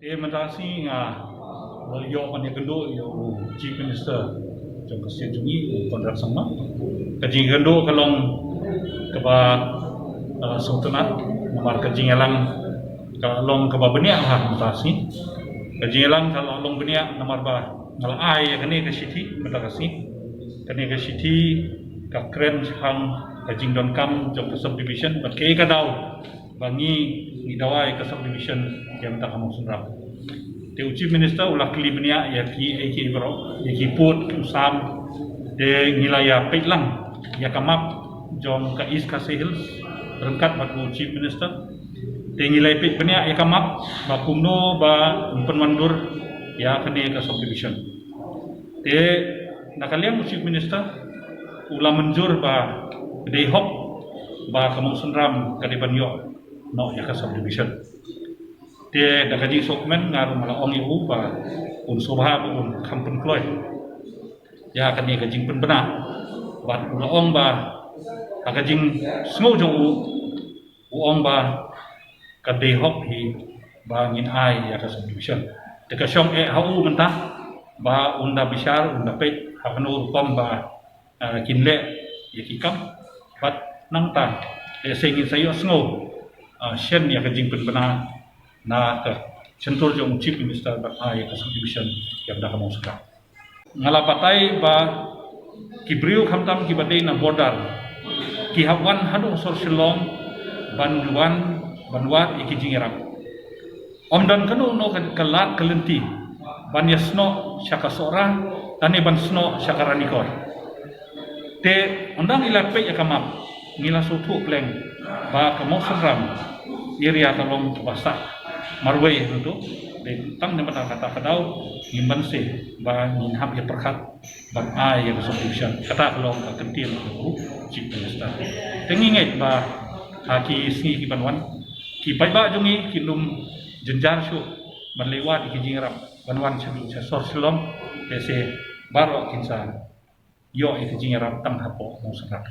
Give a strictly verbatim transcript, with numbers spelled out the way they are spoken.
Te mynta shi nga la ïoh ban ïakynduh ïa u Chief Minister jong ka state jong ngi, u Conrad Sangma. Ka jingkynduh ka long kaba, ah, sngewtynnat, namar ka jingïalang ka long kaba bniah ha mynta shi. Ka jingïalang ka long bniah namar ba nga la ai ïa kane ka shithi mynta ka sngi. Kane ka shithi ka kren shaphang ka jingdonkam jong ka subdivision bad kaei ka daw ba ngi, ngi dawa ïa ka subdivision ïa mynta ka Mawsynram. Te u Chief Minister u la kylli bniah ïa kiei kiei baroh, ïa ki pud, u sam. Te ngi la ïa peit lang ïa ka map jong ka East Khasi Hills ryngkat bad u Chief Minister. Te ngi la ïa peit bniah ïa ka map ba kumno ba pynwandur ïa kane ka subdivision. Te na ka liang u Chief Minister u la mynjur ba ka dei hok ba ka Mawsynram ka dei ban ïoh noh ïa ka subdivision. Te da ka jingsngewkmen nga ruh nga la ong ïa u ba un sngewbha ba un kham pynkloi ïa kane ka jingpynbna. Bad u la ong ba ha ka jingsngew jong u, u ong ba ka dei hok hi ba ngin ai ïa ka subdivision. Te ka shong eh ha u mynta ba un da bishar, un da peit ha kano rukom ba, ah, kin leh ïa ki kam. Bad nangta lehse ngin sa ïohsngew, ah, shen ïa ka jingpynbna na ka shyntur jong u Chief Minister ban ai ïa ka subdivision ïa mynta ka Mawsynram. Nga la batai ba ki briew khamtam kiba dei na border ki hap wan haduh sor Shillong ban wan, ban wad ïa ki jingïarap. Ym don kano kano ka, ka lad ka lynti ban ïasnoh sha ka Sohra lane ban snoh sha ka Ranikor. Te ynda ngi la peit ïa ka map ngi la sngewthuh pleng ba ka Mawsynram area ka long kaba sah marwei hangto. Te tang namar kata ka daw ngim banse ba ngin hap ïa pyrkhat ban ai ïa ka subdivision. Kata ka long ka kyntien ka u Chief Minister. Te ngi ngeit ba ha ki sngi ki ban wan ki paidbah jong ngi kin ym jynjar shuh ban leit wad ïa ki jingïarap ban wan sha, sha sor Shillong. Te se baroh kin sa ïoh ïa ka jingïarap tang hapoh Mawsynram.